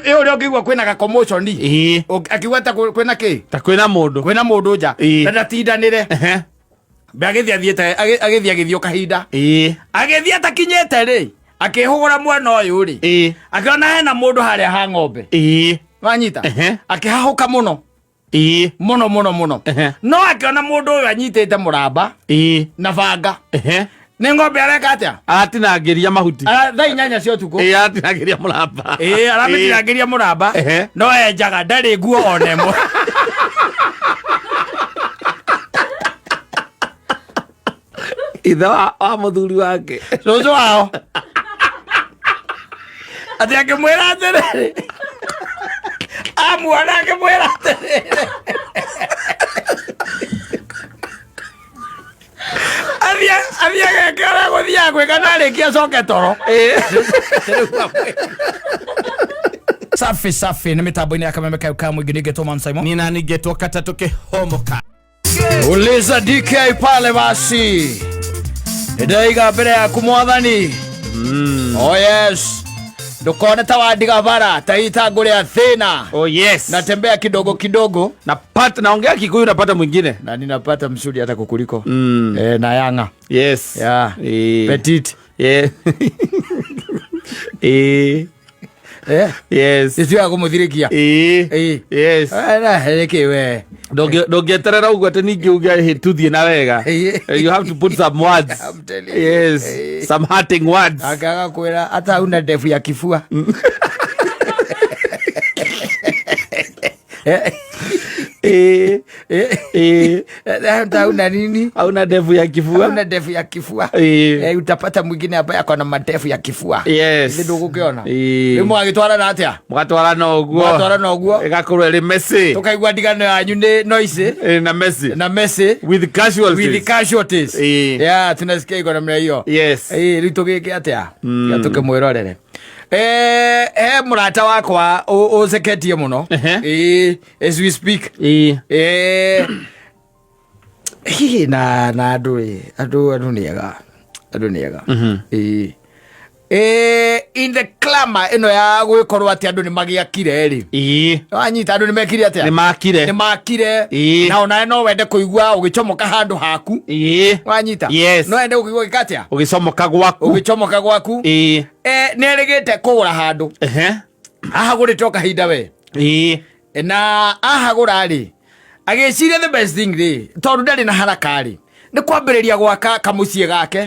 Ĩ ũrĩa ũngĩigua kwĩna ga commotion Akiuga ta kwĩna kĩ? Ta kwĩna mũndũ. Kwĩna mũndũ nja. Na ndatindanĩre. Mbe agĩthiĩ athiĩte agĩthiĩ agĩthiĩ o kahinda. Agĩthiĩ atakinyĩte rĩ, akĩhũgũra mwena ũyũ rĩ, akĩona hena mũndũ harĩa ha ng'ombe. Wanyita? Akĩhahũka mũno. Mũno mũno mũno. No akĩona mũndũ ũyũ anyitĩte mũramba na banga. Nĩ ng'ombe areka atĩa? Aratinangĩria mahuti. Thaa 8 cia ũtukũ. Ĩĩ, aratinangĩria mũramba. Ĩĩ, aramĩtinangĩria mũramba. No enjaga, ndarĩ nguo ona ĩmwe. Ithe wa mũthuri wake. Cũcũ wao. Atĩ akĩmwĩra atĩrĩrĩ, amuona akĩmwĩra atĩrĩrĩ, athiĩ ageke ũrĩa gũthiaga gwĩka na arĩkia acoke toro. Safi safi nĩ mĩtambo-inĩ ya Kameme kayo ka mũingĩ nĩngetwo Man Simon. Niĩ nani ngetwo katatũ kĩhomoka. Uliza DK pale basi. Ndaiga mbere yaku mwathani. Oh yes. Ndukone ta wandiga bara ta itango rĩa thĩna. Oh yes. Natembea kidogo kidogo Napata naongea Kikuyu, napata mwingine. Na ninapata msuri hata kukuliko. Eh, na yanga. Yes. Yeah. Petit. Yeah. Eh. Yes. Ĩcio ya kũmũthirĩkia. Yes. Nĩkĩ we? Ndũngĩeterera ũguo atĩ ningĩ uge "Hĩ, tuthiĩ na wega." You have to put some words. I'm telling you. Yes. Some hurting words. Akaga kwĩra hata una ndefu ya kifua. Hata una nini? Hauna ndevu ya kifua. Una ndefu ya kifua. Eh, utapata mwingine ambaye ako na mandefu ya kifua. Yes. Nĩ ndũgũkĩona? Ĩĩ. Rĩu mũgagĩtwarana atĩa? Mũgatwarana ũguo. Mũgatwarana ũguo. Ĩgakorwo ĩrĩ messy. Tũkaigua ndigano yanyu nĩ noisy. Ĩĩ, na messy. Na messy. With casualties. With casualties. Ĩĩ. Yeah, tunasikia iko namna hiyo. Yes. Ĩĩ, rĩu tũgĩke atĩa? Tiga tũkĩmwĩrorere. Eh, he mũrata wakwa ũceketie mũno. Ĩĩ, as we speak. Eh, hihi na andũ ĩ, andũ nĩ ega. Andũ nĩ ega. Ĩĩ. Eh, in the clamor ĩno ya gwĩkorwo atĩ andũ nĩ magĩakire rĩ. Wanyita, andũ nĩ mekire atĩa? Nĩ makire. Nĩ makire. Na onawe no wende kũigua ũgĩcomoka handũ haku. Wanyita? Yes. No wende kũigua ũgĩka atĩa? Ũgĩcomoka gwaku. Ũgĩcomoka gwaku. Eh, nĩ erĩgĩte kũgũra handũ. Ahagũrĩte o kahinda we. Na ahagũra rĩ, agĩciria the best thing rĩ, tondũ ndarĩ na haraka rĩ, nĩ kwambĩrĩria gwaka kamũciĩ gake.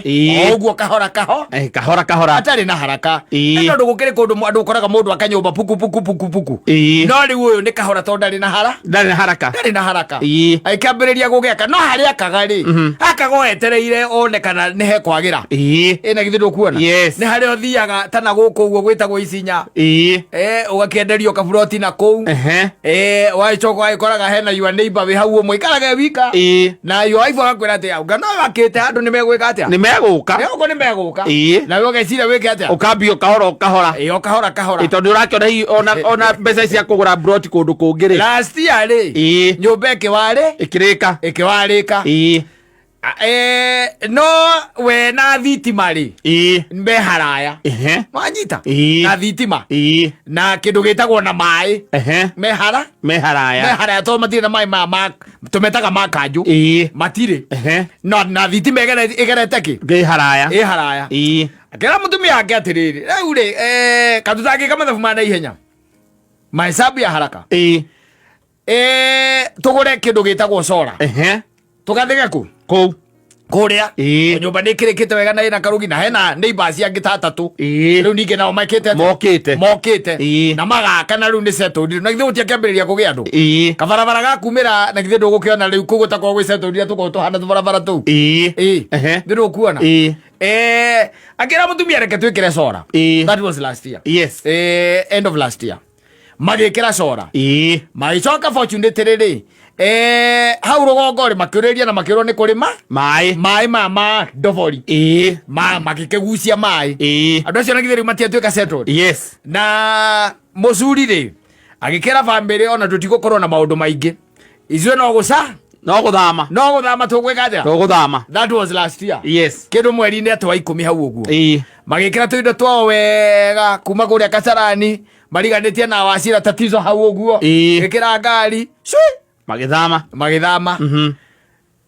O ũguo kahora kaho. Eh, kahora kahora. Atarĩ na haraka. Ĩĩ. Nĩ tondũ gũkĩrĩ kũndũ andũ ũkoraga mũndũ aka nyũmba puku puku puku puku. No rĩu ũyũ nĩ kahora tondũ ndarĩ na hara. Ndarĩ na haraka. Ndarĩ na haraka. Ĩĩ. Agĩkĩambĩrĩria gũgĩaka, no harĩa akaga rĩ, akaga o etereire one kana nĩ hekwagĩra. Ĩ na githĩ ndũkuona? Yes. Nĩ harĩa ũthiaga ta na gũkũ ũguo gwĩtagwo Isinya. Eh, ũgakĩenderio kaburoti na kũu. Eh, wagĩcoka ũgagĩkoraga hena your neighbor wĩ hau ũmwe ikaraga e wika. Na your wife agakwĩra atĩ auga no wakĩte handũ nĩ megwĩka atĩa? Nĩ megũka. Nĩ ũguo nĩ megũka. Nawe ũgeciria wĩke atĩa? Ũkambia ũkahora ũkahora. Ĩĩ, o kahora kahora. Ĩ, tondũ ũrakĩona hihi ona mbeca cia kũgũra broti kũndũ kũngĩ rĩ. Last year rĩ, nyũmba ĩkĩwarĩ? Ĩkĩrĩka. Ĩkĩwarĩka. Eh, no we na thitima rĩ, me haraya. Wanyita? Na thitima. Na kĩndũ gĩtagwo na maĩ. Me hara? Me haraya. Me haraya tondũ matirĩ na maĩ maya ma tũmetaga ma kanjũ. Matirĩ. No na thitima ĩgerete kĩ? Ĩ haraya. Ĩ haraya. Akĩra mũtumia wake atĩrĩrĩ, rĩu rĩ, eh, katũtangĩka mathabu ma naihenya. Mahesabu ya haraka. Eh, tũgũre kĩndũ gĩtagwo solar. Tũgathige kũ? Kũu. Kũrĩa. Ĩĩ. Nyũmba nĩ ĩkĩrĩkĩte wega na ĩna karugi na hena neighbors angĩ ta atatũ. Rĩu ningĩ nao mekĩte atĩa? Mokĩte. Mokĩte. Ĩĩ. Na magaka na rĩu nĩ settled. Na githĩ gũtiakĩambĩrĩria kũgĩa andũ? Ĩĩ. Kabarabara ga kumĩra na githĩ ndũgũkĩona rĩu kũu gũtakoragwo gwĩ settled iria tũkoragwo tũhana tũbarabara tũu. Ĩĩ. Ĩĩ. Githĩ ndũkuona? Ĩĩ. Eh, akĩra mũtumia reke twĩkĩre solar. Ĩĩ. That was last year. Yes. Eh, end of last year. Magĩkĩra solar. Ĩĩ. Magĩcoka fortunately rĩ, eh, hau rũgongo rĩ makĩũrĩria na makĩrwo nĩ kũrĩ ma Maĩ. Maĩ ma ndobori. Ĩĩ. Ma magĩkĩgucia maĩ. Ĩĩ. Andũ acio na githĩ rĩu matiatuĩka settled? Yes. Na mũcuri rĩ agĩkĩra bamĩrĩ ona tũtigũkorwo na maũndũ maingĩ, ithuĩ no gũca No gũthama. No gũthama tũgwĩka atĩa? Tũgũthama. That was last year. Yes. Kĩndũ mweri-inĩ atĩ wa 10 hau ũguo. Ĩĩ. Magĩkĩra tũindo twao wega kuma kũrĩa Kasarani. Mariganĩtie na wacira tatizo hau ũguo. Ĩkĩra ngari cui. Magĩthama. Magĩthama.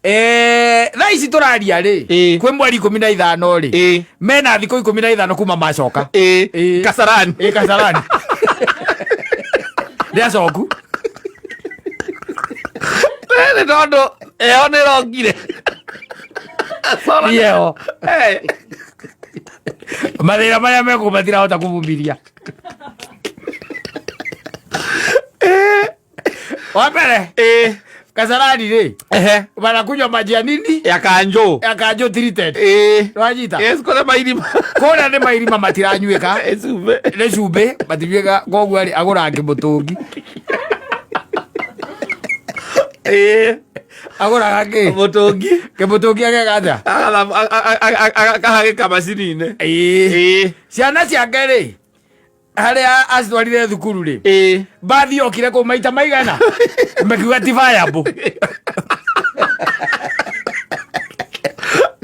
Thaa ici tũraria rĩ, kwĩ mweri 15 rĩ, mena thikũ 15 kuma macoka. Kasarani. Ĩ, Kasarani nĩ acoku. Nĩ tondũ ĩyo nĩ ĩrokire. Ieho mathĩna marĩa mekũ matirahota kũvumiria. Wa mbere, Kasarani rĩ, wanakunywa maji ya nini? Ya kanjũ. Ya kanjũ treated. Wanyita? Yes, kũrĩa mairima. Kũrĩa nĩ mairima matiranyuĩka. Ĩ, cumbĩ. Nĩ cumbĩ matinyuĩka, koguo rĩ, agũraga kĩmũtũngi. Agũraga kĩ? Mũtũngi. Kĩmũtũngi ageka atĩa? Akahagĩka macini-inĩ. Ciana ciake rĩ, harĩa acitwarire thukuru rĩ, mbathi yokire kũu maita maigana makiuga ti viable.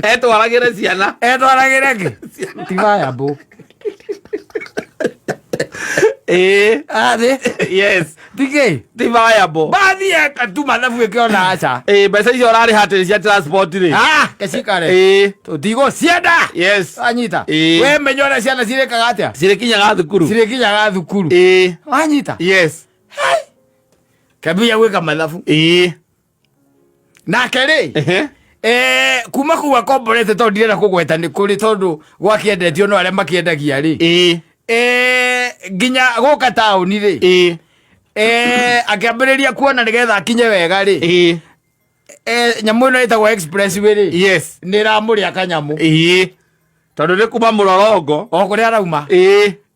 Etwaragĩre ciana. Etwaragĩre kĩ? Ti viable. Athĩ. Yes. Tikĩ? Ti viable. Mbathi eka tu mathabu ĩkĩona aca. Mbeca icio ũrarĩha atĩ cia transport rĩ. Ah, kecikare. Tũtigũ cienda. Yes. Wanyita? We menya ũrĩa ciana cirĩkaga atĩa? Cirĩkinyaga thukuru. Cirĩkinyaga thukuru. Wanyita? Yes. Kambia gwĩka mathabu. Nake rĩ, kuma kũu akomborete, tondũ ndirenda kũgweta nĩ kũrĩ, tondũ gwakĩendetio no arĩa makĩendagia rĩ, nginya gũka taũni rĩ, akĩambĩrĩria kuona nĩgetha akinye wega rĩ, nyamũ ĩno ĩtagwo expressway rĩ, nĩ ĩramũrĩa kanyamũ. Tondũ nĩ kuma mũrorongo. O kũrĩa arauma.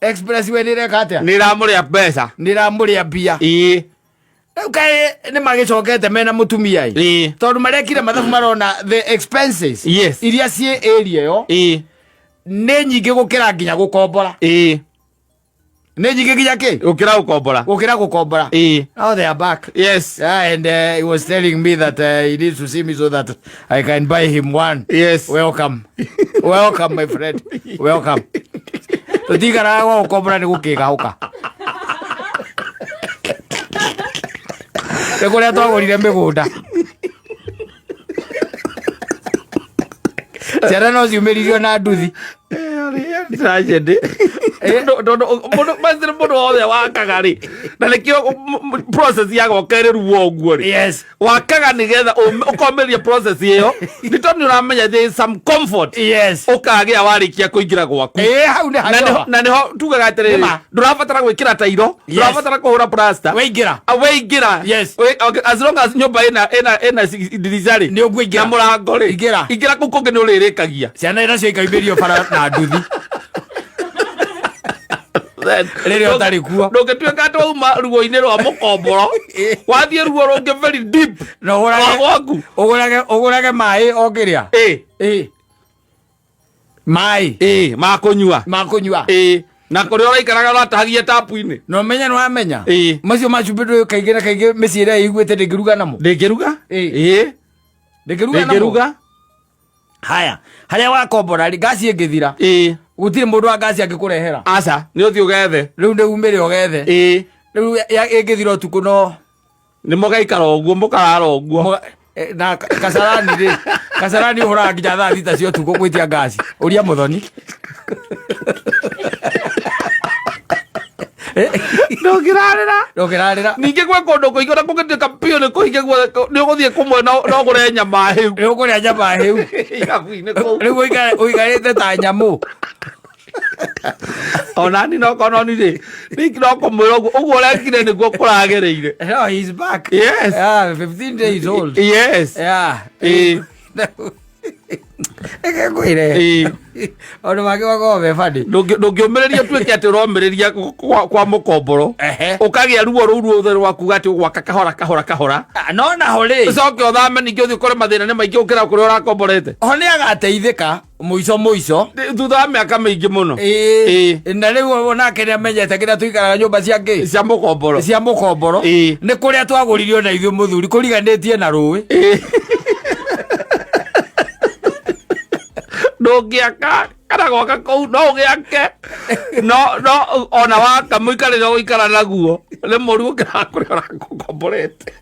Expressway nĩ ĩreka atĩa? Nĩ ĩramũrĩa mbeca. Nĩ ĩramũrĩa mbia. Rĩu kaĩ nĩ magĩcokete mena mũtumia ĩ, tondũ marekire mathabu marona the expenses iria ciĩ area ĩyo nĩ nyingĩ gũkĩra nginya gũkombora. Nĩ nyingĩ nginya kĩ? Gũkĩra gũkombora. Gũkĩra gũkombora. Now they are back. Yeah, and he was telling me that he needs to see me so that I can buy him one. Welcome. Welcome, my friend. Welcome. Tũtigaraga gwa gũkombora nĩ gũkĩgahũka. Nĩ kũrĩa twagũrire mĩgũnda. Ciana no ciumĩririo na nduthi. Tragedy. Tondũ mũndũ mazire mũndũ wothe wakaga rĩ, na nĩkĩo process ya gwaka ĩrĩ ruo ũguo rĩ. Wakaga nĩgetha ũkomĩria process ĩyo, nĩ tondũ nĩ ũramenya there is some comfort ũkagĩa warĩkia kũingĩra gwaku. Hau nĩ Na nĩho harĩa. na nĩho tugaga atĩrĩrĩ, Nĩma. ndũrabatara gwĩkĩra tairo, ndũrabatara kũhũra plaster. Waingĩra. Ah, waingĩra. Okay, as long as nyũmba ĩna ndirica rĩ, Nĩ ũkũingĩra. na mũrango rĩ, Ingĩra. Ingĩra kũu kũngĩ nĩ ũrĩrĩkagia. Ciana nacio ikaumĩrio bara na nduthi. Rĩrĩa ũtarĩ kuo. Ndũngĩtuĩka atĩ wauma ruo-inĩ rwa mũkomboro, wathiĩ ruo rũngĩ very deep Na ũgũrage rwa gwaku. Ũgũrage maĩ o kĩrĩa. Maĩ. Ma kũnyua. Ma kũnyua. Na kũrĩa ũraikaraga ũratahagia tapu-inĩ. Na ũmenye nĩ wamenya. Macio ma cumbĩ ndũĩ kaingĩ na kaingĩ mĩciĩ ĩrĩa ĩiguĩte ndĩngĩruga namo. Ndĩngĩruga? Ndĩngĩruga namo. Ndĩngĩruga. Haya, harĩa wakombora rĩ, ngasi ĩngĩthira. Gũtirĩ mũndũ wa ngasi angĩkũrehera. Aca, nĩ ũthiĩ ũgethe. Rĩu nĩ umĩre ũgethe. Rĩu ĩngĩthira ũtukũ no Nĩ mũgaikara ũguo, mũkarara ũguo. Na Kasarani rĩ, Kasarani ũhũraga nginya thaa 6 cia ũtukũ gwĩtia ngasi. Ũria Mũthoni. Ndũngĩrarĩra. Ndũngĩrarĩra. Ningĩ gwĩ kũndũ kũingĩ ona kũngĩtuĩka biũ nĩ kũhinge guothe, nĩ ũgũthiĩ kũmwe no ũgũre nyama hĩu. Nĩ ũkũrĩa nyama hĩu. Irabu-inĩ kũu. Rĩu ũikarĩte ta nyamũ. Ona ni no kono ni rĩ, ningĩ no kũmwĩra ũguo, ũguo ũrekire nĩguo kũragĩrĩire. No, he's back. Yes. Yeah, 15 days old. Yes. Yeah. Reke ngwĩre. Ũndũ wake wakorwo me funny. Ndũngĩũmĩrĩria ũtuĩke atĩ ũromĩrĩria kwa mũkomboro. Ũkagĩa ruo rũu ruothe rwa kuga atĩ ũgwaka kahora kahora kahora. Ah, no naho rĩ. Ũcoke ũthame ningĩ ũthiĩ ũkore mathĩna nĩ maingĩ gũkĩra kũrĩa ũrakomborete. Ho nĩ agateithĩka mũico mũico. Thutha wa mĩaka mĩingĩ mũno. Na rĩu onake nĩ amenyete kĩrĩa tũikaraga nyũmba cia kĩ? Cia mũkomboro. Cia mũkomboro. Nĩ kũrĩa twagũririo na ithuĩ mũthuri kũriganĩtie na rũĩ. Ndũngĩaka Kana gwaka kũu no ũgĩake no no ona waka mũikarĩre ũgũikara naguo nĩ mũru gũkĩra kũrĩa ũrakomborete.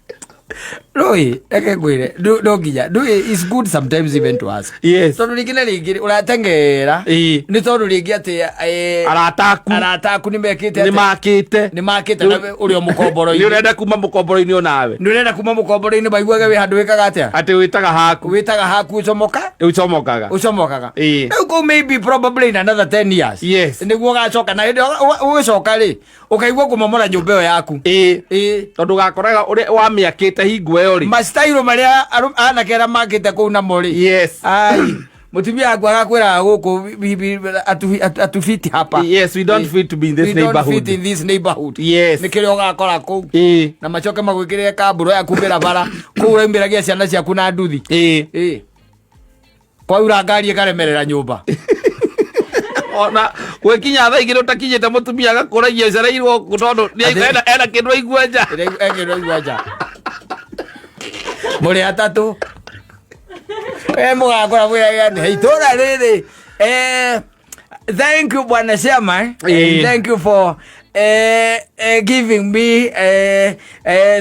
Rũĩ, reke ngwĩre, no nginya ndũĩ, it's good sometimes even to ask. Tondũ rĩngĩ na rĩngĩ ũrateng'era nĩ tondũ rĩngĩ atĩ Arata aku arata aku nĩ mekĩte nĩ atĩa? makĩte. Nĩ makĩte na ũrĩ o Nĩ mũkomboro-inĩ. ũrenda kuma mũkomboro-inĩ onawe. Nĩ ũrenda kuma mũkomboro-inĩ maiguage wĩ handũ wĩkaga atĩa? Atĩ wĩtaga haku. Wĩtaga haku ũcomoka. Ũcomokaga. Ũcomokaga. Ĩĩ. Rĩu kũu maybe probably in another 10 years. Nĩguo ũgacoka na hĩndĩ ĩyo ũgĩcoka rĩ, ũkaigua kũmomora nyũmba ĩyo yaku. Ĩĩ. Ĩĩ. Tondũ ũgakoraga ũrĩa wamĩakĩte hingo ĩyo rĩ. Mastairo marĩa anake arĩa makĩte kũu namo rĩ. Ai, mũtumia waku agakwĩraga gũkũ atufiti hapa. Yes, we don't fit to be in this We don't neighborhood. fit in this neighborhood. Yes. Nĩ kĩrĩa ũgakora kũu. Ĩĩ. Na macoke magwĩkĩrĩre kambũro ya kumbĩra bara kũu ũraumĩragia ciana ciaku na nduthi. Ĩĩ. Ĩĩ. Kwaura ngari ĩkaremerera nyũmba. Ona gwĩkinya thaa igĩrĩ ũtakinyĩte mũtumia agakũragia ũcereirwo kũ tondũ nĩ Atĩ- ena kĩndũ aigua nja. Ĩrĩa aigua nja. Mũrĩ atatũ. Mũgakora mwĩraga nĩ itũra rĩrĩ. Thank you Bwana Chairman. Thank you for giving me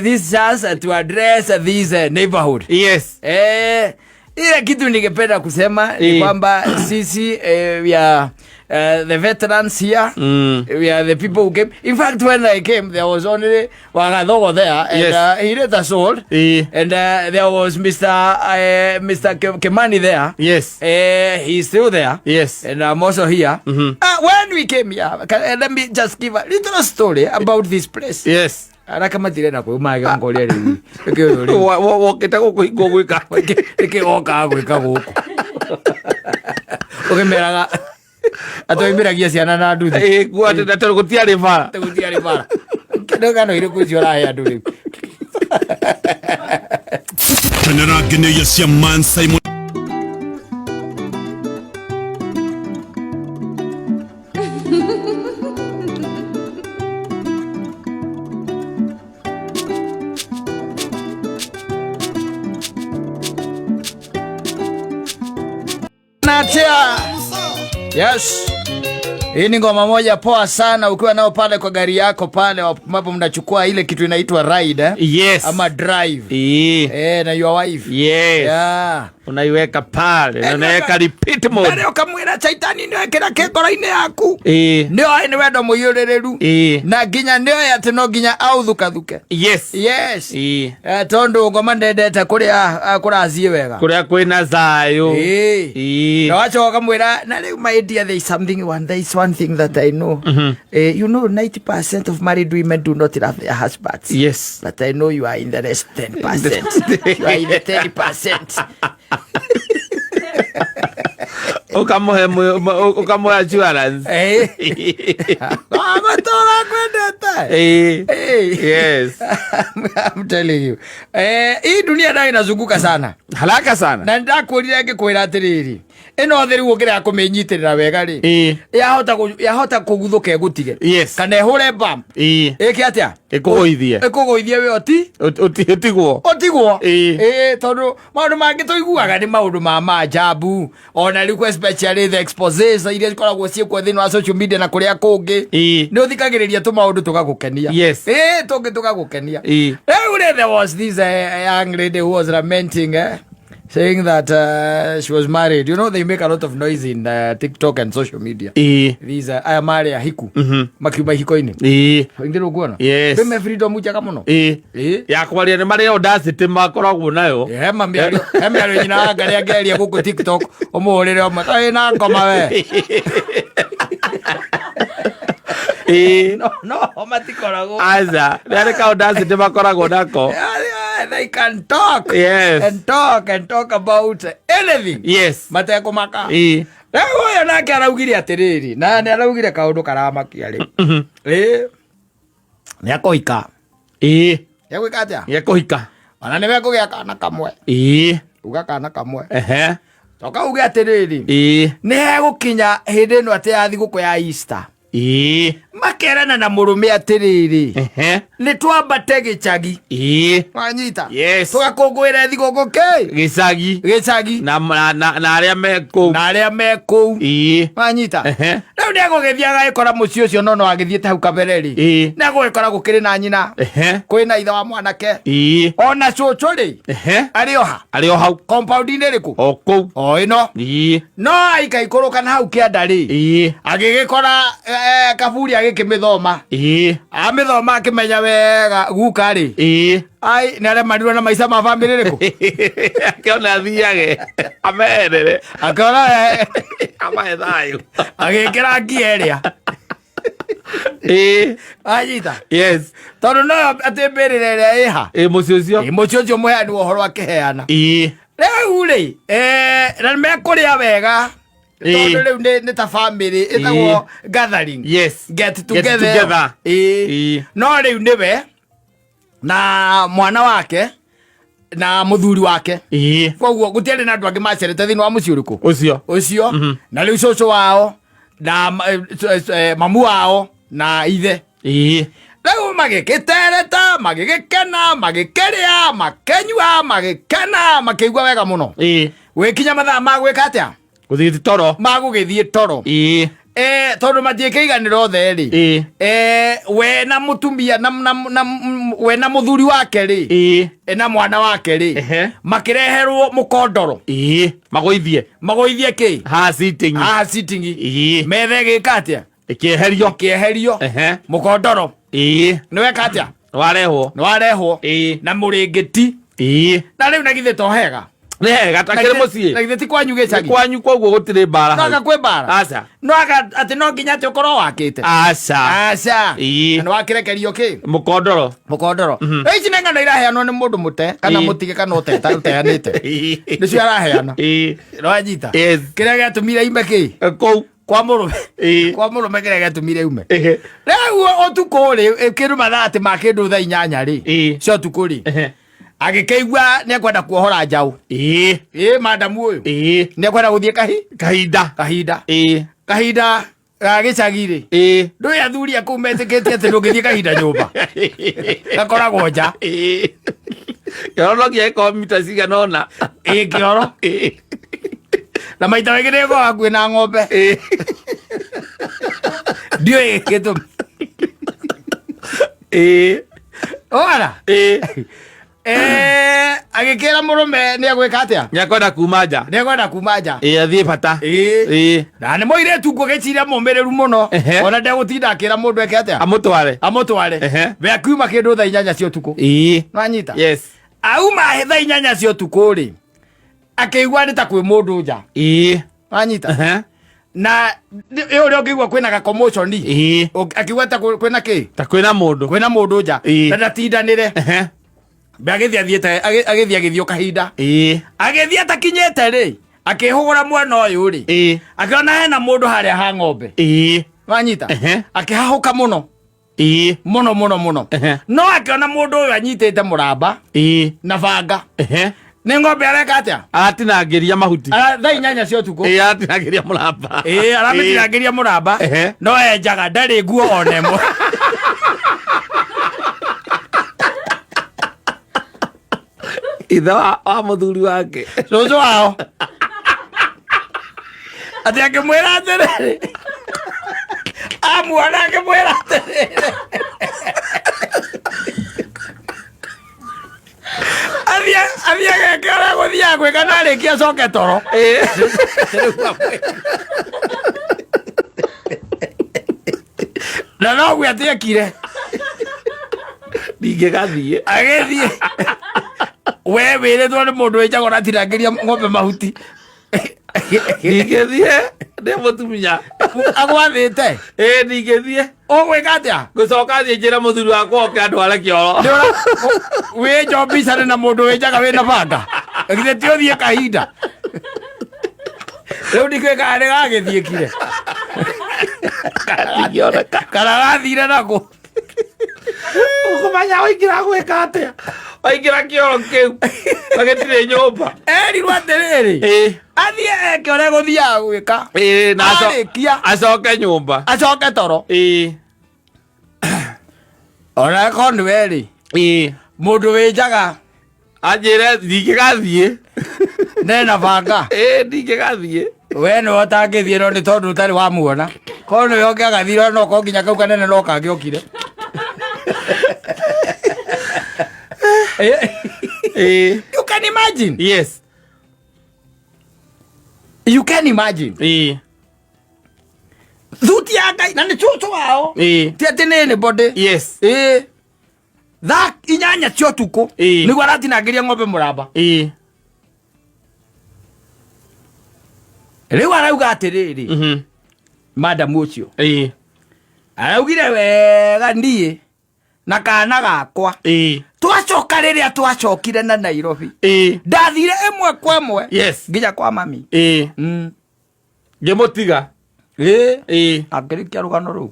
this chance to address this neighborhood. Ile kitu ningependa kusema ni kwamba sisi we are the veterans here. We are the people who came. In fact, when I came, there was only Wagathogo there, and he later sold. And there was Mr. Kimani there. He's still there. And I'm also here. When we came here, let me just give a little story about this place. Araka matirenda kwĩma ngoria rĩu. Nĩkĩ ũyũ rĩu? Wokĩte gũkũ hingo gwĩka. Nĩkĩ wokaga gwĩka gũkũ? Ũkĩmeraga atũimĩragia ciana na nduthi. Ĩĩ, kuo atĩ na tondũ gũtiarĩ bara. Gũtiarĩ bara. Kĩndũ ng'ano irĩkũ icio ũrahe andũ rĩu? Kenera ngeneia cia Man Simon. Natia. Yes. Hii ni ngoma moja poa sana ukiwa nao pale kwa gari yako pale ambapo mnachukua ile kitu inaitwa ride? Ama drive. Na your wife. Yeah. Unaiweka pale, na unaweka repeat mode. Mbere ukamwira Chaitani nĩoĩ kĩrĩa kĩ ngoro-inĩ yaku. Nĩoĩ nĩ wendo mũiyũrĩrĩru. Na nginya nĩoĩ atĩ no nginya authukathuke. Yes. Tondũ ngoma ndendete kũrĩa kũrathiĩ wega. Kũrĩa kwĩna thayũ. Na wacoka ũkamwĩra, na rĩu my dear, there is something one, there is one thing that I know. You know, 90% of married women do not love their husbands. But I know you are in the rest 10%. You are in the 10%. Ukamuhe ukamuhe assurance. Matora kwendete. Yes. I'm telling you. Hii dunia nayo inazunguka sana. Haraka sana. Na ndakwĩrire ngĩkwĩra atĩrĩrĩ, ĩno thĩ rĩu ũngĩrega kũmĩnyitĩrĩra wega rĩ, yahota kũguthũka ĩgũtige. Kana ĩhũre bump. Ĩke atĩa? Ĩkũgũithie. Ĩkũgũithie we ũti? Ũtigwo. Ũtigwo. Tondũ maũndũ mangĩ tũiguaga nĩ maũndũ ma maajabu. Ona rĩu especially the exposes iria cikoragwo ciĩkuo thĩinĩ wa social media na kũrĩa kũngĩ. Nĩ ũthikagĩrĩria tũmaũndũ tũgagũkenia. Tũngĩ tũgagũkenia. Rĩu rĩ, there was this young lady who was lamenting, saying that she was married. You know, they make a lot of noise in TikTok and social media. These aya marĩ ahiku. Makiuma ihiko-inĩ. Ingĩ ndũkuona? Wĩme freedom njega mũno. Ya kwaria nĩ marĩ audacity makoragwo nayo. He mĩario, he mĩario nyina wa Ngarĩ angĩaria gũkũ TikTok, ũmũhũrĩre ũmwe, Kaĩ na ngoma we. No, no, matikoragwo. Aca, nĩ arĩ ka audacity makoragwo nako. Yeah, they can talk. And talk and talk about anything. Matekũmaka. Rĩu ũyũ nake araugire atĩrĩrĩ, na nĩ araugire kaũndũ karamakia rĩu. Nĩ akũhika. Nĩ agwĩka atĩa? Nĩ akũhika. Ona nĩ mekũgĩa kana kamwe. Uga kana kamwe. Toka uge atĩrĩrĩ. Nĩ hegũkinya hĩndĩ ĩno atĩ ya thigũkũ ya Easter. Ĩĩ. Makerana na mũrũme atĩrĩrĩ, nĩ twambate gĩcagi. Ĩĩ. Wanyita? Yes. Tũgakũngũĩre thigũkũ kĩ? Gĩcagi. Gĩcagi. Na arĩa me kũu. Na arĩa me kũu. Ĩĩ. Wanyita? Ehe. Rĩu nĩ egũgĩthiĩ agagĩkora mũciĩ ũcio no no agĩthiĩte hau kabere rĩ. Ĩĩ. Nĩ egũgĩkora gũkĩrĩ na nyina. Kwĩna ithe wa mwanake. Ĩĩ. Ona cũcũ rĩ. Arĩ o ha? Arĩ o hau. Compound-inĩ ĩrĩkũ? O kũu. O ĩno. Ĩĩ. No aikaikũrũka na hau kĩanda rĩ. Ĩĩ. Agĩgĩkora kaburi agĩkĩmĩthoma. Ĩĩ. Amĩthoma akĩmenya wega guka rĩ. Ĩĩ. Ai, nĩ aremanirwo na maica ma bamĩrĩ rĩkũ? Akĩona athiage. Ameherere. Akĩona Amahe thayũ. Agĩkĩra ngia ĩrĩa. Ĩĩ. Anyita. Yes. Tondũ no atĩ mbĩrĩra ĩrĩa ĩha. Ĩ mũciĩ ũcio. Ĩ mũciĩ ũcio mũheani wa ũhoro akĩheana. Ĩĩ. Rĩu rĩ, na nĩmekũrĩa wega. Ĩĩ. Tondũ rĩu nĩ ta family ĩtagwo gathering. Yes. Get together. Together. Ĩĩ. Ĩĩ. No rĩu nĩwe na mwana wake na mũthuri wake. Ĩĩ. Koguo gũtiarĩ na andũ angĩ macerete thĩinĩ wa mũciĩ ũrĩkũ? Ũcio. Ũcio. Na rĩu cũcũ wao na mamu wao na ithe. Ĩĩ. Rĩu magĩgĩtereta, magĩgĩkena, magĩkĩrĩa, makĩnyua, magĩkena, makĩigua wega mũno. Ĩĩ. Gwĩkinya mathaa ma gwĩka atĩa? Gũthiĩ toro. Ma gũgĩthiĩ toro. Ĩĩ. Tondũ matiĩkĩiganĩra othe rĩ. Ĩĩ. We na mũtumia na we na mũthuri wake rĩ. Ĩĩ. Na mwana wake rĩ. Makĩreherwo mũkondoro. Ĩĩ. Magũithie. Magũithie kĩ? Haha sitting. Haha sitting. Ĩĩ. Metha ĩgĩka atĩa? Ĩkĩeherio. Ĩkĩeherio. Mũkondoro. Ĩĩ. Nĩ weka atĩa? Nĩ warehwo. Nĩ warehwo. Ĩĩ. Na mũrĩngĩti. Ĩĩ. Na rĩu na githĩ to hega? Nĩ hega ta kĩrĩ mũciĩ. Na githĩ ti kwanyu gĩcagi? Nĩ kwanyu koguo gũtirĩ mbara. No anga kwĩ mbara? Aca. No anga atĩ no nginya atĩ ũkorwo wakĩte? Aca. Aca. Ĩĩ. Na nĩ wakĩrekerio kĩ? Mũkondoro. Mũkondoro. Ici nĩ ng'ano iraheanwo nĩ mũndũ mũte kana Ĩĩ. mũtige kana ũteanĩte. Nĩcio araheana. Ĩĩ. Nĩwanyita? Yes. Kĩrĩa gĩatũmire ime kĩ? Kũu. Kwa mũrũme. Ĩĩ. Kwa mũrũme kĩrĩa gĩatũmire ume. Ehe. Rĩu ũtukũ rĩ, kĩndũ mathaa atĩ ma kĩndũ thaa inyanya rĩ. Ĩĩ. Cia ũtukũ rĩ. Ehe. Agĩkĩigua nĩ ekwenda kuohora njaũ. Ĩĩ. Ĩĩ madamu ũyũ. Ĩĩ. Nĩ ekwenda gũthiĩ kahi? Kahinda. Kahinda. Ĩĩ. Kahinda ga gĩcagi rĩ. Ĩĩ. Ndũĩ athuri a kũu metĩkĩtie atĩ ndũngĩthiĩ kahinda nyũmba. Gakoragwo nja. Ĩĩ. Kĩoro no nginya gĩkorwo mita cigana ũna. Ĩĩ kĩoro. Ĩĩ. Na maita maingĩ nĩ gĩkoragwo hakuhĩ na ng'ombe. Ĩĩ. Ndiũĩ gĩtũmi. Ĩĩ. Ora. Ĩĩ. Agĩkĩra mũrũme nĩ egwĩka atĩa? Nĩ ekwenda kuma nja. Nĩ ekwenda kuma nja. Ĩĩ athiĩ bata. Ĩĩ. Ĩĩ. Na nĩ mũirĩtu ngũgĩciria mũmĩrĩru mũno. Ehe. Ona ndegũtinda akĩra mũndũ eke atĩa? Amũtware. Amũtware. Ehe. We akiuma kĩndũ thaa inyanya cia ũtukũ. Ĩĩ. Nĩwanyita? Yes. Auma thaa inyanya cia ũtukũ rĩ, akĩigua nĩ ta kwĩ mũndũ nja. Ĩĩ. Wanyita? Ehe. Na ĩ ũrĩa ũngĩigua kwĩna ga commotion Ĩĩ. Akiuga ta kwĩna kĩ? Ta kwĩna mũndũ. Kwĩna mũndũ nja. Ĩĩ. Na ndatindanĩre. Ehe. Mbe agĩthiĩ athiĩte, agĩthiĩ agĩthiĩ o kahinda. Ĩĩ. Agĩthiĩ atakinyĩte rĩ, akĩhũgũra mwena ũyũ rĩ. Ĩĩ. Akĩona hena mũndũ harĩa ha ng'ombe. Ĩĩ. Wanyita? Ehe. Akĩhahũka mũno. Ĩĩ. Mũno mũno mũno. Ehe. No akĩona mũndũ ũyũ anyitĩte mũramba. Ĩĩ. Na banga. Ehe. Nĩ ng'ombe areka atĩa? Aratinangĩria mahuti. Thaa inyanya cia ũtukũ. Ĩĩ, aratinangĩria mũramba. Ĩĩ, aramĩtinangĩria mũramba. Ehe. No enjaga ndarĩ nguo ona ĩmwe. Ithe wa mũthuri wake. Cũcũ wao. Atĩ akĩmwĩra atĩrĩrĩ. Amuona akĩmwĩra atĩrĩrĩ. Athiĩ ageke ũrĩa gũthiaga gwĩka na arĩkia acoke toro. Na noguo atĩ ekire. Ndingĩgathiĩ. Agĩthiĩ. We wĩrĩtwo nĩ mũndũ wĩnjagwo ũratinangĩria ng'ombe mahuti. Ndingĩthiĩ ndĩ mũtumia. Agwathĩte? Ĩĩ ndingĩthiĩ. Ũgwĩka atĩa? Ngũcoka thiĩ njĩre mũthuri wakwa oke andware kĩoro. Wĩnjwo mbica na mũndũ wĩnjaga wĩna banga. Githĩ ti ũthiĩ kahinda? Rĩu ndikĩũĩ kana nĩ gagĩthiĩkire. Gatingĩoneka. Kana gathire nakũ. Ũkũmenya ũingĩra gwĩka atĩa? Waingĩra kĩoro kĩu na gĩtirĩ nyũmba. Erirwo atĩrĩrĩ, athiĩ eke ũrĩa gũthiaga gwĩka. Ĩĩ, na Arĩkia. Acoke nyũmba. Acoke toro. Ona korwo nĩ we rĩ, mũndũ wĩ njaga. Anjĩre ndingĩgathiĩ. Nena banga. Ĩĩ, ndingĩgathiĩ. We nĩwe ũtangĩthiĩ, no nĩ tondũ ũtarĩ wamuona. Korwo nĩwe ũngĩagathire, no korwo nginya kau kanene no kangĩokire. You can imagine. Yes. You can imagine. Thuti ya Ngai na nĩ cũcũ wao. Ti atĩ nĩ anybody. Ĩĩ, thaa 8 cia ũtukũ nĩguo aratinangĩria ng'ombe mũramba. Rĩu arauga atĩrĩrĩ, madamu ũcio araugire wega, niĩ na kana gakwa twacoka, rĩrĩa twacokire na Nairobi, ndathire ĩmwe kwa ĩmwe nginya kwa mami. Ngĩmũtiga. Akĩrĩkia rũgano rũu.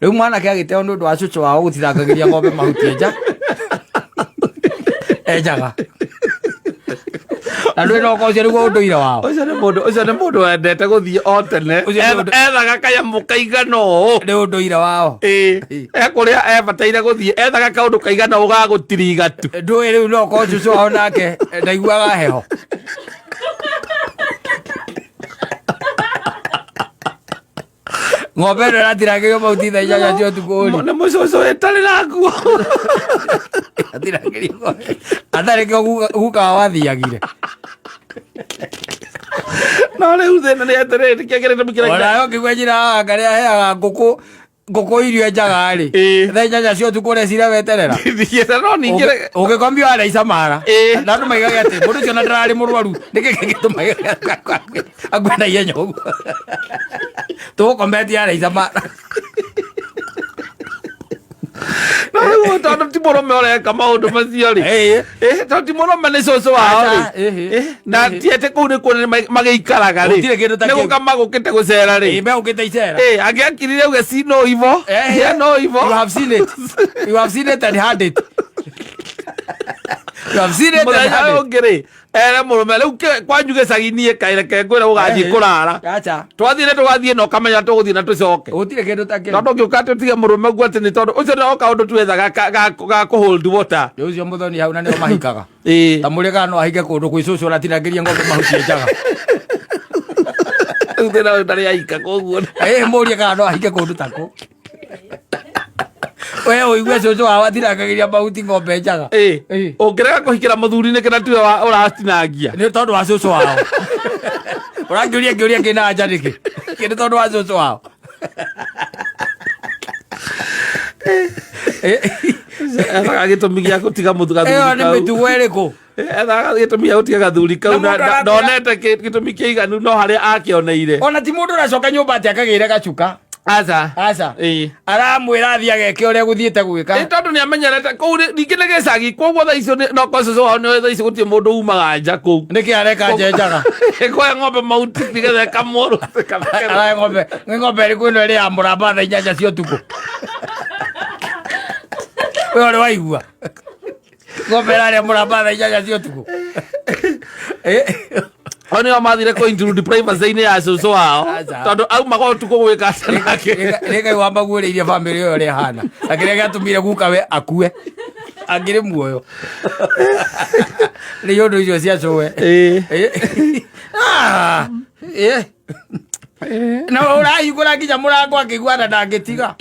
Rĩu mwanake agĩteo nĩ ũndũ wa cũcũ wao gũtirangagĩria ng'ombe mahuti enja enjaga, na ndũĩ no ũcio nĩguo ũndũire wao. Ũcio nĩ mũndũ wendete gũthiĩ o tene. Ũcio nĩ ũndũ- Ethaga kanyamũ kaigana ũũ. Nĩ ũndũire wao. Ĩĩ, ekũrĩa ebataire gũthiĩ ethaga kaũndũ kaigana ũũ ga gũtiriga tu. Ndũĩ rĩu no korwo cũcũ wao nake ndaiguaga heho. Ng'ombe ĩno ĩratirangĩrio mahuti thaa 8 cia ũtukũ rĩ. Nĩ mũcũcũ ĩtarĩ na nguo. Atirangĩrio ng'ombe atarĩ kĩo guka wao athiagire. No rĩu thĩna nĩ atĩrĩrĩ, kĩo gĩtũmi kĩrĩa Onawe ũkĩigua njĩra karĩa aheaga ngũkũ irio njaga rĩ, thaa 8 cia ũtukũ ũreciria weterera. Thiĩte no ningĩ Ũgĩkomio waraica mara. Na andũ maigage atĩ mũndũ ũcio na ndararĩ mũrwaru, nĩkĩ kĩngĩtũma akue na ihenya ũguo? Tũgũkometie araica mara. No rĩu tondũ ti mũrũme ũreka maũndũ macio rĩ. Tondũ ti mũrũme, nĩ cũcũ wao rĩ. Aca, ĩhĩ. Na ti atĩ kũu nĩkuo magĩikaraga rĩ. Gũtirĩ kĩndũ ta nĩ kĩu. gũka magũkĩte gũcera rĩ. Ĩĩ, megũkĩte icera. Angĩakirire auge si no hivo. Yeah, no hivo. You have seen it. You have seen it and heard it. You have seen it and Mũthenya heard ũyũ it. ũngĩ rĩ, ere mũrũme rĩu kwanyu gĩcagi niĩ kaireke ngwĩre ũgathiĩ kũrara. Aca. Twathiĩ tũgathiĩ na ũkamenya tũgũthiĩ na tũcoke. Gũtirĩ kĩndũ ta kĩu. Tondũ ũngĩũka atĩ ũtige mũrũme guo atĩ nĩ tondũ ũcio nĩ o kaũndũ twethaga ga kũ hold water. Rĩu ũcio mũthoni hau na nĩo mahikaga. Ta mũrĩ kana no ahike kũndũ kwĩ cũcũ ũratinangĩria ng'ombe mahuti njaga. Rĩu thĩna ũyũ ndarĩ aika koguo. Ĩĩ, mũrie kana no ahike kũndũ ta kũ. We ũigue cũcũ wao atinangagĩria mahuti ng'ombe njaga. Ũngĩrega kũhikĩra mũthuri nĩkĩ na tiwe ũratinangia? Nĩ tondũ wa cũcũ wao. Ũrangĩũria ngĩũria kĩna anja nĩkĩ? Kĩ nĩ tondũ wa cũcũ wao. Ethaga gĩtũmi gĩa gũtiga Ĩyo gathuri nĩ kau. mĩtugo ĩrĩkũ? Ethaga gĩtũmi gĩa gũtiga gathuri kau Na na mũndũ arakwĩra- ndonete gĩtũmi kĩiganu no harĩa akĩoneire. Ona ti mũndũ ũracoka nyũmba atĩ akagĩre gacuka. Aca. Aca. Aramwĩra athiĩ ageke ũrĩa gũthiĩte gwĩka. Ĩ, tondũ nĩ amenyerete kũu ningĩ nĩ gĩcagi, koguo thaa icio no kwa cũcũ wao nĩ thaa icio gũtirĩ mũndũ umaga nja kũu. Nĩkĩ areka njenjaga? Kũhe ng'ombe mahuti nĩgetha ĩkamũrwo. Arahe ng'ombe, nĩ ng'ombe ĩrĩkũ ĩno ĩrĩ ya mũramba thaa 8 cia ũtukũ? We ũrĩ waigua ng'ombe ĩrarĩa mũramba thaa 8 cia ũtukũ? O nĩo mathire kũ intrude privacy-inĩ ya cũcũ wao. Aca. Tondũ aumaga ũtukũ gwĩka atĩa nake? Nĩ Ngai wamaguũrĩirie bamĩrĩ ĩyo ũrĩa ĩhana na kĩrĩa gĩatũmire guka we akue angĩrĩ muoyo nĩ ũndũ icio cia cũwe. Ah, Na ũrahingũra nginya mũrango akĩigua na ndangĩtiga.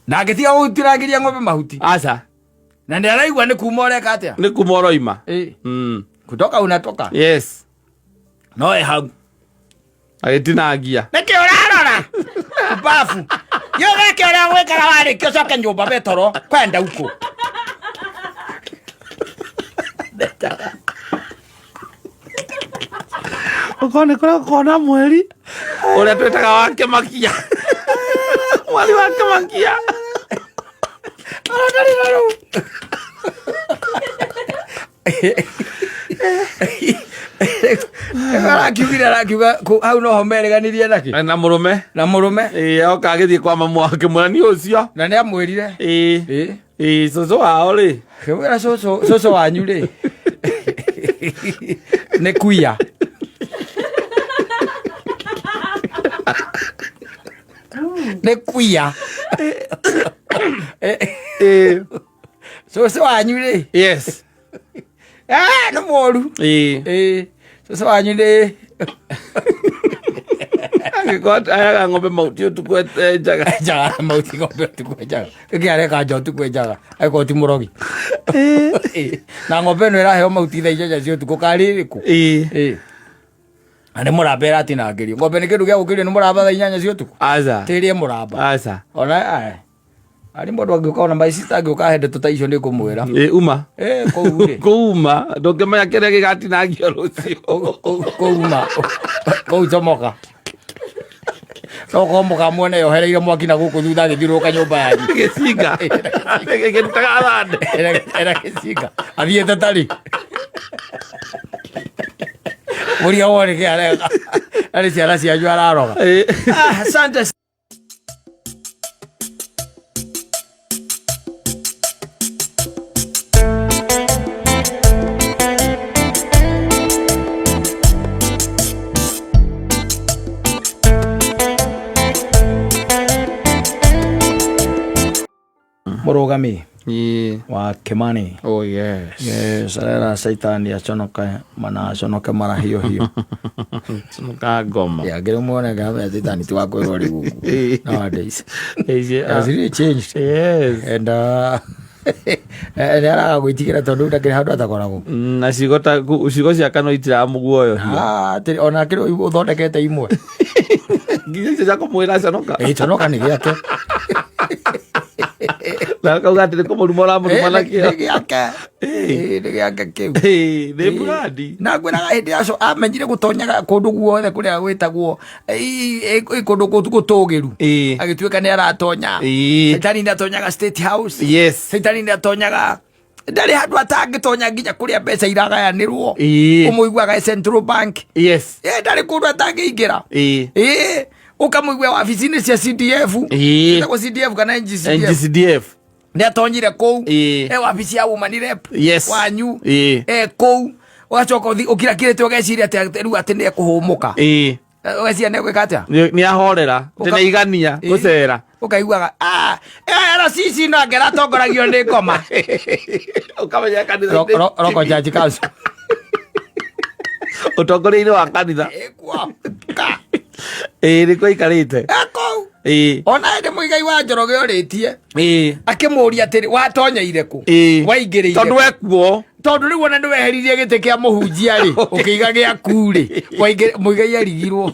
Ndangĩtiga gũtirangĩria ng'ombe mahuti. Aca. Na nĩ araigua nĩ kuma ũreka atĩa. Nĩ kuma ũroima. Kutoka unatoka. Yes. No ĩ hau. Agĩtinangia. Nĩkĩ ũrarora babu yũgeke ũrĩa gwĩkaga warĩkia ũcoke nyũmba betoro kwenda uko. Ũkorwo nĩ kũrĩa gũkorwo na mweri ũrĩa twĩtaga wa kĩmakia, mweri wa kĩmakia. Ũrandarĩra rĩu. Arakiugire arakiuga hau noho merĩganirie nakĩ? Na mũrũme. Na mũrũme. Ĩĩ, oka agĩthiĩ kwa mamu wake, mũrani ũcio. Na nĩ amwĩrire. Ĩĩ, cũcũ wao rĩ. Ngĩmwĩra cũcũ cũcũ wanyu rĩ nĩ kuia. Nĩ kuia. Ĩĩ. Cũcũ wanyu rĩ Yes. Ah, nĩ mũru. Ĩĩ. Ĩĩ, cũcũ wanyu nĩ Angĩkorwo ayaga ng'ombe mahuti ũtukũ enjaga. Enjaga mahuti ng'ombe ũtukũ enjaga. Nĩkĩ areka nja ũtukũ enjaga angĩkorwo ti mũrogi? Ĩĩ. Na ng'ombe ĩno ĩraheo mahuti thaa 8 cia ũtukũ karĩ ĩrĩkũ? Ĩĩ. Ĩĩ. Na nĩ mũramba ĩratinangĩrio. Ng'ombe nĩ kĩndũ gĩa gũkĩrio nĩ mũramba thaa 8 cia ũtukũ? Aca. Tĩrĩe mũramba. Aca. Ona aya. Arĩ mũndũ angĩũka ona my sister angĩũka ahe ndeto ta icio nĩ ngũmwĩra. Ĩĩ uma. Eh, kũu rĩ. Kũu uma ndũngĩmenya kĩrĩa gĩgatinangio rũciũ. Kũu uma. Kũu comoka. No korwo mũkamuona yohereire mwaki na gũkũ thutha agĩthiũrũrũka nyũmba yanyu. Gĩcinga. Gĩkĩrutaga thande. Era gĩcinga. Athiĩte tarĩ. Mũria wone kĩ areka. Arĩ ciana cianyu araroga. Ĩĩ. Ah, asante. Mũrũgami Ĩĩ. wa Kimani. Oh yes. Yes, arera caitani aconoke mana aconoke mara hiyo hiyo. Conoka ngoma. Yeah, ngĩrĩ muone ngamenya caitani ti wa kwĩrwo rĩu ũguo. Nowadays. Ĩĩ, Has really changed. Yes. And nĩ araga gwĩtigĩra tondũ rĩu ndakĩrĩ handũ atakoragwo. Na ciugo ta ciugo cia kanua itiramũguoyohia. Ah, atĩ ona akĩrĩ ũthondekete imwe. Nginya icio cia kũmwĩra conoka. Ĩ, conoka nĩ gĩake. Na akauga atĩ nĩ kũmũruma ũramũruma Ĩ, nakĩo. nĩ gĩake. Ĩ, nĩ gĩake kĩu. Ĩĩ, nĩ brandi. Na ngwĩraga hĩndĩ yaco amenyire gũtonyaga kũndũ guothe kũrĩa gwĩtagwo ĩ, ĩ, kũndũ gũtũgĩru. Ĩĩ. Agĩtuĩka nĩ aratonya. Ĩĩ. Caitani nĩ atonyaga State House. Yes. Caitani nĩ atonyaga ndarĩ handũ atangĩtonya nginya kũrĩa mbeca iragayanĩrwo. Ĩĩ. Ũmũiguaga e Central Bank. Yes. Ĩ, ndarĩ kũndũ atangĩingĩra. Ĩĩ. Ĩĩ, ũkamũigua wabici-inĩ cia CDF. Ĩĩ. Ciĩtagwo CDF kana NGCDF. NGCDF. Nĩ atonyire kũu. Ĩĩ. E wabici ya woman rep. Yes. Wanyu. Ĩĩ. E kũu. Ũgacoka ũthi ũkirakirĩte ũgeciria atĩ rĩu atĩ nĩ ekũhũmũka. Ĩĩ. Ũgeciria nĩ egwĩka atĩa? Nĩ ahorera. Atĩ nĩ aigania Ĩĩ. gũcera. Ũkaiguaga ah, RCC no anga ĩratongoragio nĩ ngoma. Ũkamenya kanitha-inĩ. Roko Church Council. Ũtongoria-inĩ wa kanitha. Ĩkuo. Ka. Ĩĩ nĩkuo aikarĩte. E kũu. Ĩĩ. Ona hĩndĩ Mũigai wa Njoroge orĩtie. Ĩĩ. Akĩmũria atĩrĩ watonyeire kũ? Ĩĩ. Waingĩrĩire Tondũ kũ? ekuo. Tondũ rĩu ona nĩ weheririe gĩtĩ kĩa mũhunjia rĩ, ũkĩiga gĩaku rĩ, Mũigai arigirwo.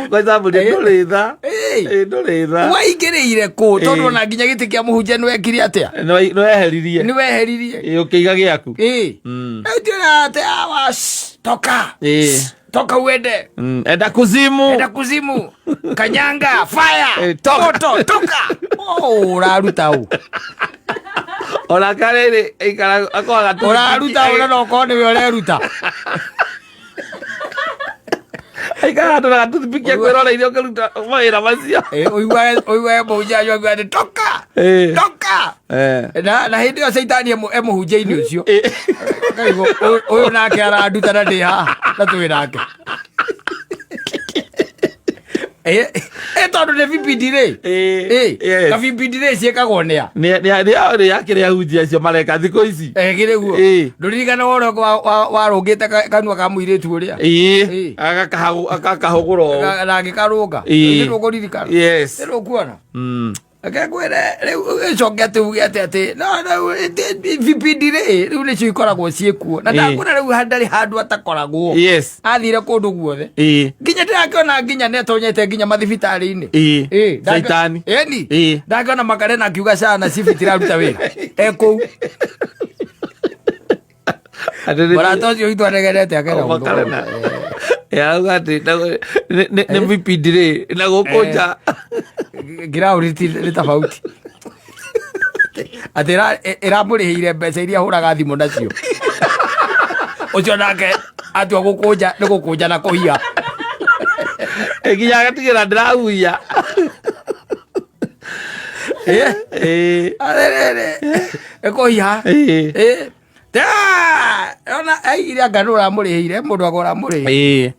Kwanza mbũri ndũrĩ tha. Ĩĩ. Ĩĩ, ndũrĩ tha. Waingĩrĩire kũ? Tondũ Ĩĩ. ona nginya gĩtĩ kĩa mũhunjia nĩ wekire atĩa? Nĩ weheririe. Nĩ weheririe. Ĩĩ, ũkĩiga gĩaku. Ĩĩ. Rĩu tiona atĩ awa, shh, toka. Ĩĩ. Shh, toka uende. Enda kuzimu. Enda kuzimu. Kanyanga, fire. Eh, toka. Moto, toka. Oh, ũraruta ũ? Ona karĩ ikara akoaga tu. Ũraruta ũ na no ũkorwo nĩwe ũreruta. Aikara handũ na gatoothpick akwĩroreire ũkĩruta mawĩra macio. Eh, ũiguage mũhunjia wanyu akiuga atĩ toka. Ĩĩ. Toka. Eh. Na hĩndĩ ĩyo caitani emũhunjia-inĩ ũcio. Ĩĩ. Ũkaigua, ũyũ nake aranduta na ndĩ haha na twĩ nake. Eh, eh, tondũ nĩ vipindi rĩ. Ĩĩ. Eh, Yes. na vipindi rĩ ciĩkagwo nĩ a? Nĩ yakĩrĩ ahunjia acio mareka thikũ ici. Eh, kĩrĩ guo. Ĩĩ. Ndũririkana ũrĩa warũngĩte kanua ka mũirĩtu ũrĩa? Ĩĩ. Ĩĩ. Agakahũgũra ũũ. Na agĩkarũnga. Ĩĩ. Nĩ ũkũririkana? Yes. Nĩ ũkuona? Reke ngwĩre rĩu ĩcoke atĩ uge atĩ atĩ no rĩu vipindi rĩ rĩu nĩcio ikoragwo ciĩkuo na Ĩĩ. ndakwĩra rĩu ndarĩ handũ atakoragwo. Yes. Athire kũndũ guothe. Ĩĩ. Nginya ndĩrakĩona nginya nĩ atonyete nginya mathibitarĩ-inĩ. Ĩĩ. Ĩĩ, Caitani. Ĩni. Ĩĩ. Ndakĩona Makarena akiuga SHA na SHIF itiraruta wĩra. E kũu. Atĩ nĩ- Mũrata ũcio witũ anegenete akenda Oh, Makarena. gũthũka. Arauga atĩ nĩ vipindi rĩ na gũkũ nja. Ground nĩ tofauti. Atĩ ĩramũrĩhĩire mbeca iria hũraga thimũ nacio. Ũcio nake atua gũkũnja nĩ gũkũnja na kũhiha. Nginya agatigĩra ndĩrahuia. Ĩĩ. Atĩrĩrĩ, ĩkũhiha. Ĩĩ. Ĩĩ. Ta, ona aigire anga nũ ũramũrĩhĩire mũndũ anga ũramũrĩhĩire. Ĩĩ.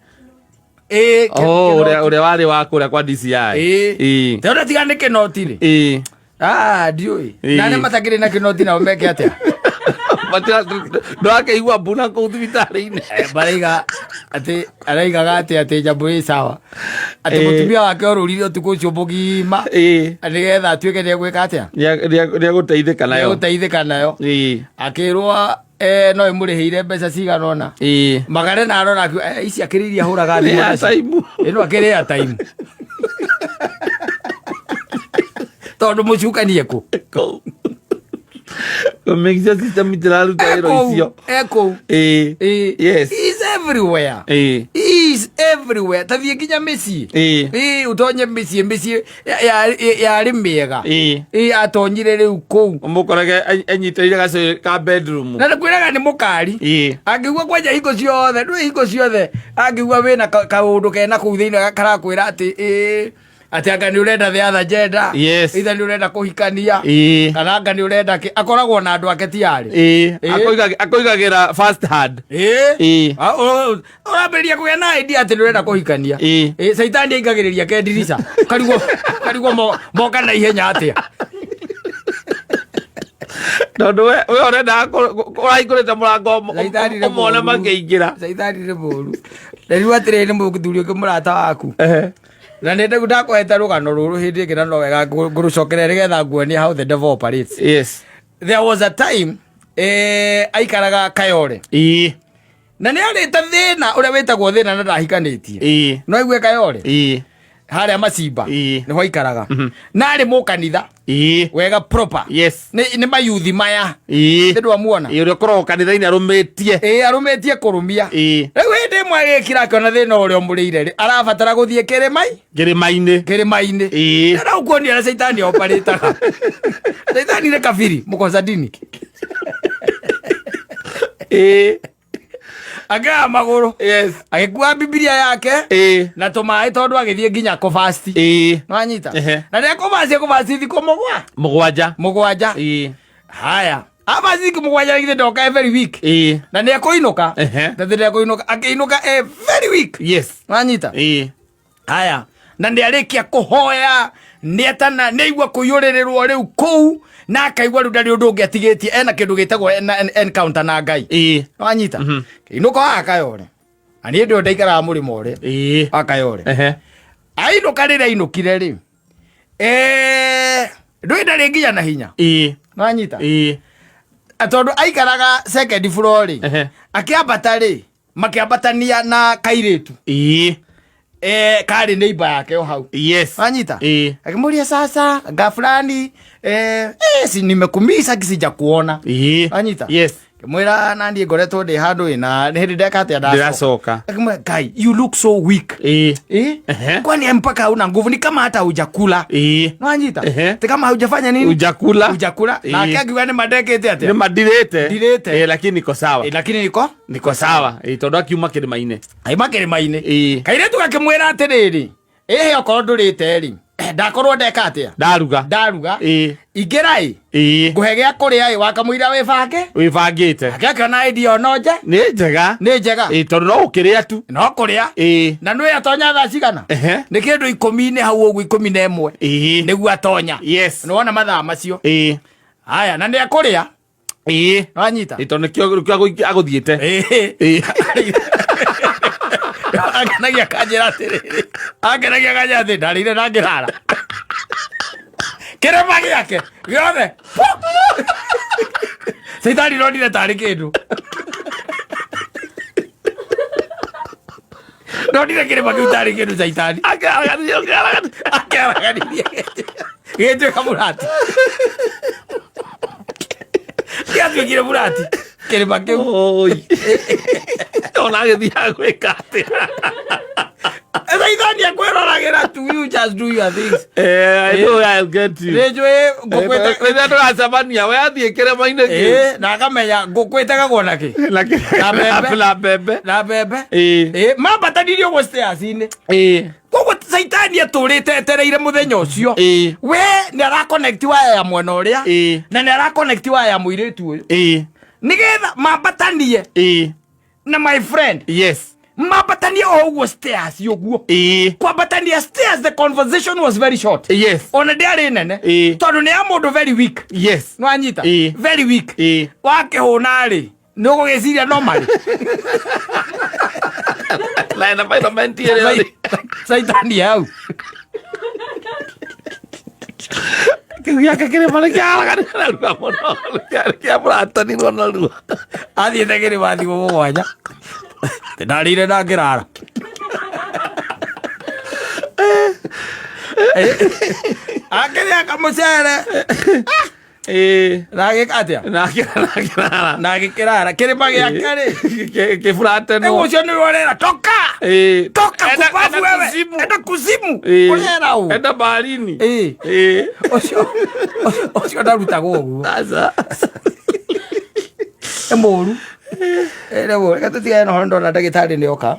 Ĩĩ, Oh, kĩnoti. ũrĩa ũrĩa warĩ wa kũrĩa kwa DCI. Ĩĩ. Ĩĩ. Tondũ tiga nĩ kĩnoti rĩ. Ĩĩ. Ah, ndiũĩ. Ĩĩ. Na arĩa matakĩrĩ na kĩnoti nao meke atĩa? Ndwakĩigua mbuna kũu thibitarĩ-inĩ. Eh, Maraiga atĩ araigaga atĩ atĩ nyamũ ĩ sawa. Atĩ Ĩĩ. mũtumia wake orũrire ũtukũ ũcio mũgima. Ĩĩ. Nĩgetha atuĩke nĩegwĩka atĩa? Nĩegũteithĩka nayo. Nĩegũteithĩka nayo. Ĩĩ. Akĩrwo eh, no ĩmũrĩhĩire mbeca cigana ũna. Ĩĩ. Magare na arora akiuga, eh, ici akĩrĩ iria hũraga Nĩ thimũ ya nacio." time. Ĩno akĩrĩ ya time. Tondũ mũcukani ekũ? Kũu. Kũmake system itiraruta wĩra icio. Ekũu. Ĩĩ. Ĩĩ. Yes. He's everywhere. Ĩĩ. He is everywhere. Ta thiĩ nginya mĩciĩ. Ĩĩ. Ĩĩ, ũtonye mĩciĩ mĩciĩ yarĩ mĩega. Ĩĩ. Ĩĩ, atonyire rĩu kũu. Ũmũkorage enyitĩrĩire gacũrĩ ka bedroom. Na nĩkwĩraga nĩ mũkari. Ĩĩ. Angĩigua kwanja hingo ciothe, ndũĩ hingo ciothe angĩigua wĩna kaũndũ kena kũu thĩinĩ karakwĩra atĩ ĩĩ atĩ anga nĩ ũrenda the other gender. Yes. Either nĩ ũrenda kũhikania. Ĩĩ. Kana anga nĩ ũrenda kĩ. Akoragwo na andũ ake tiarĩ. Ĩĩ. Ĩĩ. Akoigagĩra first hand. Ĩĩ. Ĩĩ. Ah, Ũrambĩrĩria kũgĩa na idea atĩ nĩ ũrenda kũhikania. Ĩĩ. Ĩĩ, caitani aingagĩrĩria ke ndirica. Karigwo karigwo moka na ihenya atĩa. Tondũ we ũrendaga ũrahingũrĩte mũrango Caitani nĩ ũmone mũũru. makĩingĩra. Caitani nĩ mũũru. Na rĩu atĩrĩrĩ nĩ mũthuri ũngĩ mũrata waku. Ehe. Na nĩ ndegu ndakũhete rũgano rũrũ hĩndĩ ĩngĩ na no wega ngũrũcokerera nĩgetha nguonie how the devil operates. Yes. There was a time aikaraga Kayore. Ĩĩ. Na nĩ arĩte thĩna ũrĩa wĩtagwo thĩna na ndahikanĩtie. Ĩĩ. No aigue Kayore. Ĩĩ. Harĩa Macimba. Ĩĩ. Nĩho aikaraga. Na arĩ mũkanitha. Ĩĩ. Wega proper. Yes. Nĩ mayuthi maya. Ĩĩ. Nĩ ndwamuona. Ĩĩ, ũrĩa ũkoragwo kanitha-inĩ arũmĩtie. Ĩĩ arũmĩtie kũrũmia. Ĩĩ. Rĩu hĩndĩ ĩmwe agĩkira akĩona thĩna ũrĩa ũmũrĩire rĩ, arabatara gũthiĩ kĩrĩma-inĩ. Kĩrĩma-inĩ. Kĩrĩma-inĩ. Ĩĩ. Na ũkuonia ũrĩa caitani oparĩtaga. Caitani nĩ kabiri, mũkosa dini. Ĩĩ. Akĩoya magũrũ. Yes. Agĩkua Bibilia yake. Ĩĩ. Na tũmaĩ tondũ agĩthiĩ nginya kũbasti. Ĩĩ. Nĩwanyita? Ehe. Na rĩrĩa kũbasti kũbasti thikũ 7. 7. Ĩĩ. Haya. Abasti thikũ 7 githĩ ndoka every week. Ĩĩ. Na nĩ ekũinũka. Ehe. Na nĩ ekũinũka. Akĩinũka every week. Yes. Nĩwanyita? Ĩĩ. Haya. Na nĩ arĩkia kũhoya nĩetana nĩaigua kũiyũrĩrĩrwo rĩu kũu na akaigua rĩu ndarĩ ũndũ ũngĩ atigĩtie ena kĩndũ gĩtagwo encounter na Ngai. Ĩĩ. Nĩwanyita? Kĩinũka wa Kayore. Na niĩ ndĩo ndaikaraga mũrĩmo ũrĩa Ĩĩ. wa Kayore. Ehe. Ainũka rĩrĩa ainũkire rĩ. Ndũĩ ndarĩ nginya na hinya. Ĩĩ. Nĩwanyita? Ĩĩ. Tondũ aikaraga second floor rĩ. Ehe. Akĩambata rĩ, makĩambatania na kairĩtu. Ĩĩ. Karĩ neighbor yake o hau. Yes. Wanyita? Ĩĩ. Akimũria sasa nga fulani si nimekumisa kisija kuona. Ĩĩ. Wanyita? Yes. Kimwĩra na niĩ ngoretwo ndĩ handũ ĩ na nĩ hĩndĩ ndeka atĩa Ndĩracoka. Akimwĩra guy you look so weak. Ĩĩ. Eh? Ehe. Kwani mpaka hauna nguvu ni kama hata hujakula. Ĩĩ. Nwanyita? Ehe. Ti kama hujafanya nini? Hujakula. Hujakula. Ĩĩ. Nake akiuga nĩ mandekĩte atĩa? Nĩ mandirĩte. Ndirĩte. Ĩĩ, lakini niko sawa. Ĩĩ, lakini niko Niko sawa. Ĩĩ, tondũ akiuma kĩrĩma-inĩ. Aima kĩrĩma-inĩ. Ĩĩ. Kairĩtu gakĩmwĩra atĩrĩrĩ, ĩhĩ okorwo ndũrĩte rĩ, ndakorwo ndeka atĩa? Ndaruga. Ndaruga. Ĩĩ. Ingĩra ĩ. Ĩĩ. Ngũhe gĩa kũrĩa ĩ, wakamũira wĩbange? Wĩbangĩte. Nake akĩona idea ono nje. Nĩ njega. Nĩ njega. Ĩĩ, tondũ no gũkĩrĩa tu. No kũrĩa. Ĩĩ. Na nĩwe atonya thaa cigana? Ehe. Nĩ kĩndũ 10 hau ũguo 11. Ĩĩ. Nĩguo atonya. Yes. Nĩwona mathaa macio. Ĩĩ. Haya, na nĩ ekũrĩa. Ĩĩ. Nĩwanyita? Ĩĩ, tondũ nĩkĩo agũthiĩte. Ĩĩ. Ĩĩ. Angenagia kanjĩra atĩrĩrĩ. Angenagia kanjĩra atĩrĩ, ndarĩire na ngĩrara. Kĩrĩma gĩake gĩothe. Caitani ndonire tarĩ kĩndũ. Ndonire kĩrĩma kĩu tarĩ kĩndũ caitani. Akĩaraganirie. Gĩgĩtuĩka mũrati. Gĩatuĩkire mũrati. Kĩrĩma kĩu. Oi. Ona agĩthiaga gwĩka atĩa? Caitani akwĩroragĩra tu, you just do your things. I know I'll get you. Nĩnjũĩ ngũkũ Rĩrĩa tũracemania, we athiĩ kĩrĩma-inĩ kĩu. Ĩĩ, na akamenya ngũkũ ĩtegagwo na kĩ? Na Na mbembe. Na mbembe. Na mbembe. Ĩĩ. Ĩĩ, mambatanirie ũguo stairs-inĩ. Ĩĩ. Koguo Caitani atũrĩte etereire mũthenya ũcio. We nĩ ara connect waya ya mwena ũrĩa na nĩ ara connect waya ya mũirĩtu ũyũ nĩgetha mambatanie na my friend, mambatanie o ũguo stairs ũguo, kwambatania stairs. The conversation was very short, ona ndĩarĩ nene, tondũ nĩ ya mũndũ very weak. Nĩwanyita? Very weak. Wakĩhũna rĩ, nĩ ũgũgĩciria no marĩ Na environment ĩrĩa rĩ. Caitani hau. Kĩu gĩake kĩrĩma nĩ kĩaraganire narua mũno. Kĩarĩ kĩamũratanirwo narua. Athiĩte kĩrĩma thikũ 7, ndarĩire na ngĩrara. Akĩrĩa kamũcere na agĩka atĩa? Na na agĩkĩrara kĩrĩma gĩake rĩ. Kĩburatenwo. Rĩu ũcio nĩwe ũrera toka toka Enda- kubabu enda wewe. kuzimu. Enda kuzimu ũrera ũ. Enda baharini. Ũcio ũcio ndarutagwo ũguo. Aca. Nĩ mũru. Nĩ mũru. Reke tũtigane na ũhoro, ndona ndagĩtarĩ nĩ oka.